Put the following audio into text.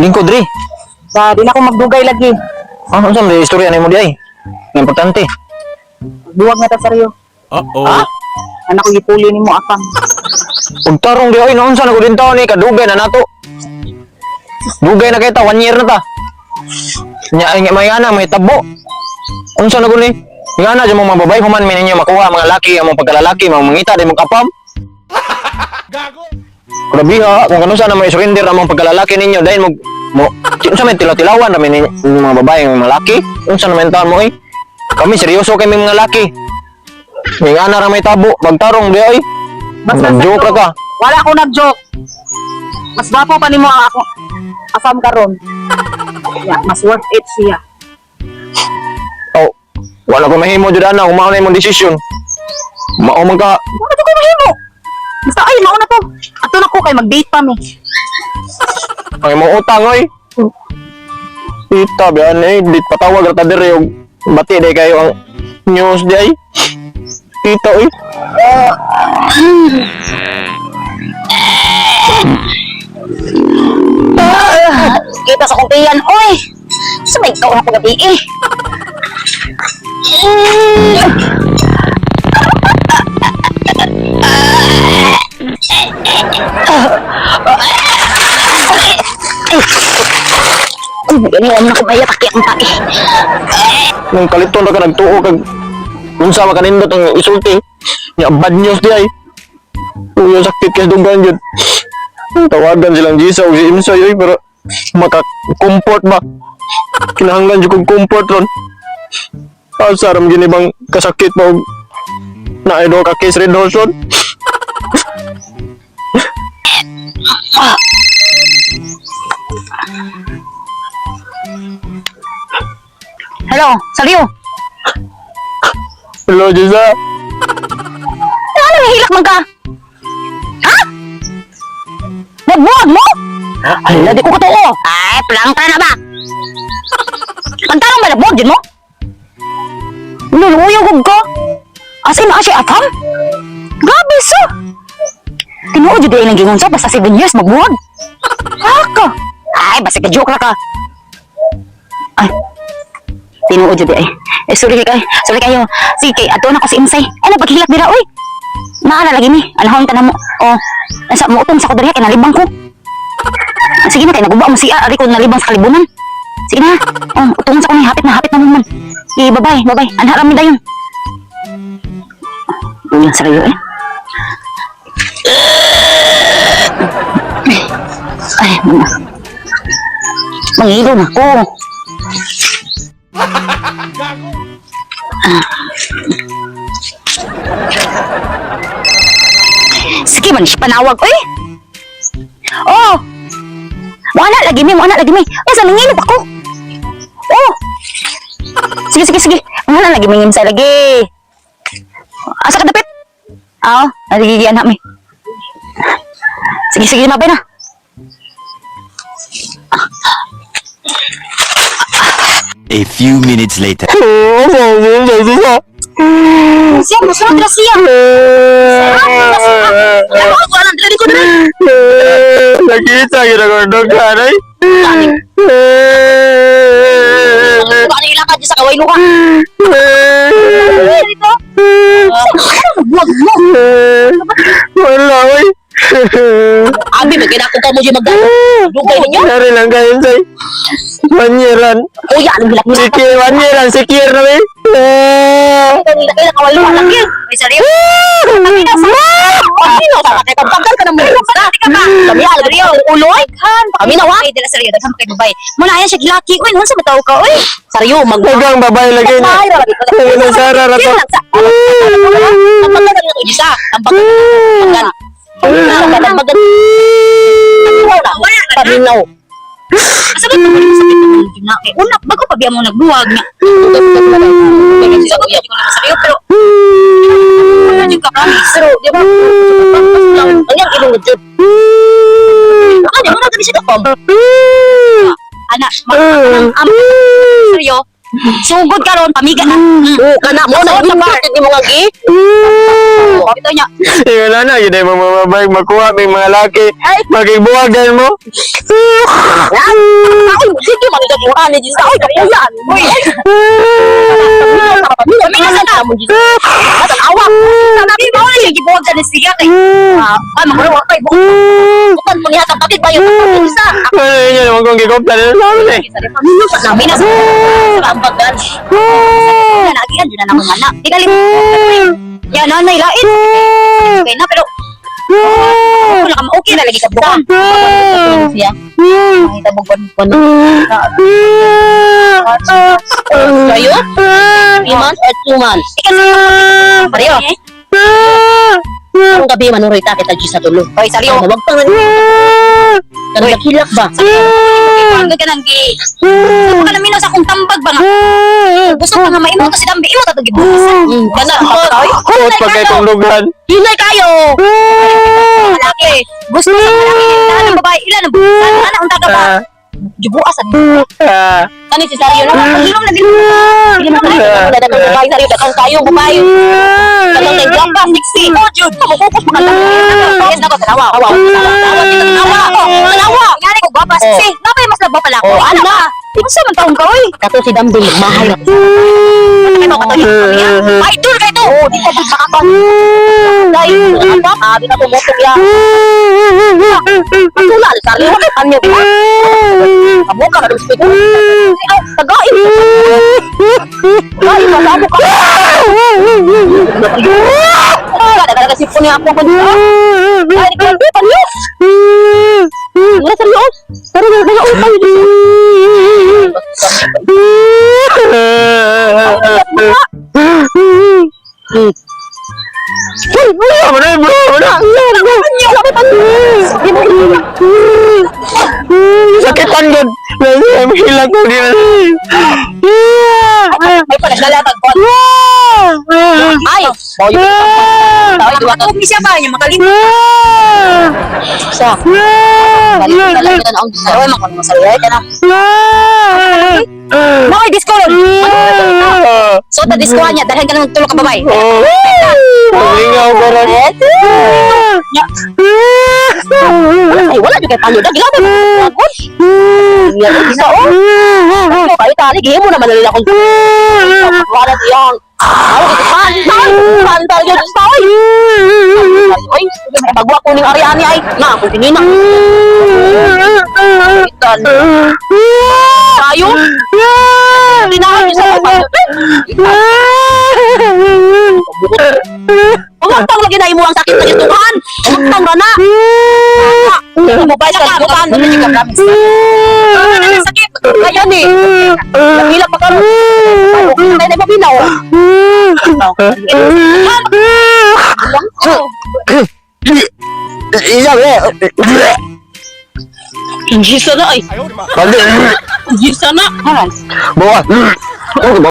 Lingkod ri. Ba, di na ako magdugay lagi. Ah, unsa man istorya nimo di ay? Nga importante. Buwag na ta seryo. Uh-oh. Ha? Anak ko gipuli nimo afam. Ug tarong di ay, naunsa na ko din taon ni kadugay na nato. Dugay na kay ta, 1 year na ta. Nya ay may ana may tabo. Unsa na ko ni? Nga na mo mga babae human mi ninyo makuha mga laki among pagkalalaki, mga mangita di mo kapam. Grabe ha, kung kanus na may surrender among pagkalalaki ninyo dahil mo mo unsa may tilaw-tilawan ra mi ninyo mga babae mga laki. Unsa na man taon mo eh? Kami seryoso kami mga laki. May ana ra may tabo, magtarong di ay. Basta Nag-joke ra ka. Wala ko nag-joke. Mas gwapo pa nimo ang ako afam karon. Ya, mas worth it siya. Oh, wala ko mahimo jud ana, kung mao na imong desisyon. Mao man ka. Wala ko mahimo. Basta ay mao na to. Ato na ko kay mag-date pa mi. Ang imong utang oy. Ita biyan eh, di patawag ra ta diri og bati day kayo ang news di ay. Tita oy. Kita sa kong oy! Sa may ikaw na pagabi eh. Ay, ganyan na ko maya ang tae. Nung kaliton ra ka nagtuo kag unsa makanindot ang isulti. Nya bad news di ay. Uy, ang sakit kay dunggan jud. Tawagan silang Jisa ug si Imsoy oy pero maka-comfort ba? Kinahanglan jud kog comfort ron. Asa ram gini bang kasakit mo na do ka case reduction? Hello, Salio. Hello, Jisa. Ano nahilak man ka? Ha? Nagbuwag mo? Hala, di ko katoo. Ay, plangka na ba? Pagtarong ba nagbuwag din mo? Luluyo ko ko. Asa na siya afam? Grabe so. Tinuod jud ay nang gingon sa basta 7 years magbuwag. Haka. Ay, basta ka joke ra ka. Ay. Tinuod jud ay. Eh, sorry kay, sorry kayo. Sige kay ato na ko si Imsay. Ay, napaghilak dira oy. Naa na lagi ni. Alahon ta na mo. Oh, nasa mo utong sa ko diri kay nalibang ko. Ah, sige na kay naguba mo siya ari ko nalibang sa kalibunan. Sige na. Oh, utong sa ko ni hapit na mo man. Eh, bye-bye, bye-bye. Anha rami dayon. Ulang sa kayo eh. Ay, mga. Mangilo na ko. Sige man siya panawag, oy. Oh. Wala lagi mi, wala lagi mi. Ay, sa mangilop ako. Oh. Sige, sige, sige. Wala lagi mi sa lagi. Asa ka dapit? Ah, nagigigian na mi. Sige, sige, mabay na. A few minutes later. Jisa. Siya, musunod na siya. Ano ako alam dili ko dili. Nakita kita ko dughan ay. Ano ni ilakad sa kaway ka? Dito. Buwag mo. Wala oy. Abi ba kinako ka mo di magdalo. Dugay ninyo. Dari lang kayo say. 1 year lan. Kuya, anong hilak mo? Secure 1 year lang, secure na eh. Kailan kaway ka lagi. Ay, seryo. Pamino sa kay pagtagal ka ng mga basta. Kami alam seryo. Uloy. Kami na wa. Dila seryo daghan kay babay. Muna ayan siya gilaki. Uy, nuon sa mataw ka oy. Seryo mag Dagang babae lagi na. Wala Sara ra to. Ang bagal na isa. Ang bagal. Bagal. Ang bagal. Paminaw. Asa ba ito sakit naman yun na? Kay una, bago pa biya mo nagbuwag niya. Pero, pero, wala yung ka-promise. Pero, di ba? Ang yang ilong jud. Ano, wala kami siya kapam. Ana, ang am seryo. Sugod karon pamiga na. Oo, kana mo na Sa bar. di mo nga gi. Ito niya. Eh, wala na, yun ay mga babae makuha, may mga laki. Makibuwagan mo. man ito ani Gisa. Oy, kapuyan. Uy. Kami na sana mo Gisa. Tanawa. Tanabi mo ni gibuhat sa siya kay. Ah, makuha kay bukan mo niya kapatid ba yung Gisa. Ano yun naman kung gikopla nila sa amin eh. Kami na sa ambagan. Nagian jud na ako anak. Tingali. Ya nanay lain. Okay na pero wala ka okay na lagi ka bukan. Siya. Ay, tabog kon. Kayo? 3 months or 2 months? Pareho. Ang gabi manuroy ta kita Gisa tulo. Oy, saryo. Wag pang kanang nakilak ba? Kuan ka nang gi. Sa ka naminaw sa akong tambag ba nga. Gusto ka nga maimo to si Dambi, imo ta to gibuhat. Kana. Kuot pa kay kong lughan. Hinay kayo. Malaki. Gusto sa malaki ilan ang babae, ilan ang buhasan. Ana unta ka ba? Jubuasan. Kani si Sario na. Pagilom na din. Dili man kayo wala dagang babae Sario dagang kayo babae. Dagang kay gwapa sexy. Oh, jud. Mukukos mga tao. Yes na ko tanawa. Awa, tawa, tawa, Tanawa ako. Tanawa. Ngani ko gwapa sexy. Nabay mas labaw pala ako. Oh, Ana ba? Unsa man taong ka oy? Kato si Dambi mahay na. Kay mo kato niya. Idol kay to. Oh, di ka gud makapan. Dai, apa? Ah, di na tumutong ya. Tula, Sario, kanyo ba? Kabuka na dum speaker. Ay, tagain. Tagain pa sa ka. Kada kada sipon niya ako kun. Ay, di ka pa niyo. Wala seryo. Pero wala utang dito. Wala na, bro. Wala. Sakitan gud. Hilag ko din. May panaglalatag ko. Ay, boy. Ay, duwa to. Siya ba niya makalimot. Sa. Balik na lang kita naong sa. Oy, man mo saryo ka na. Naoy disco ron. So ta disco niya dalhan ka ng tulo ka babae. Lingaw ka ron. Ay, wala jud kay panyo. Dagila ba? Agos. Iya, isa oh. Ano kayo tali gihimo naman nila akong wala siyang. Aw, pantal, pantal yun sa oy. Oy, bagwa ko ning ari-ani ay. Na, kung tinina. Itan. Tayo. Tinahan niyo sa panyo. Umagtang lagi na imo ang sakit sa gituhan. Umagtang ra na. Mo ba sa gituhan? Sakit. Kaya ni. Nagila pa karon. Ay, okay na na mabinaw. Isa ba? Gisa na ay. Balik. Gisa na. Bawa.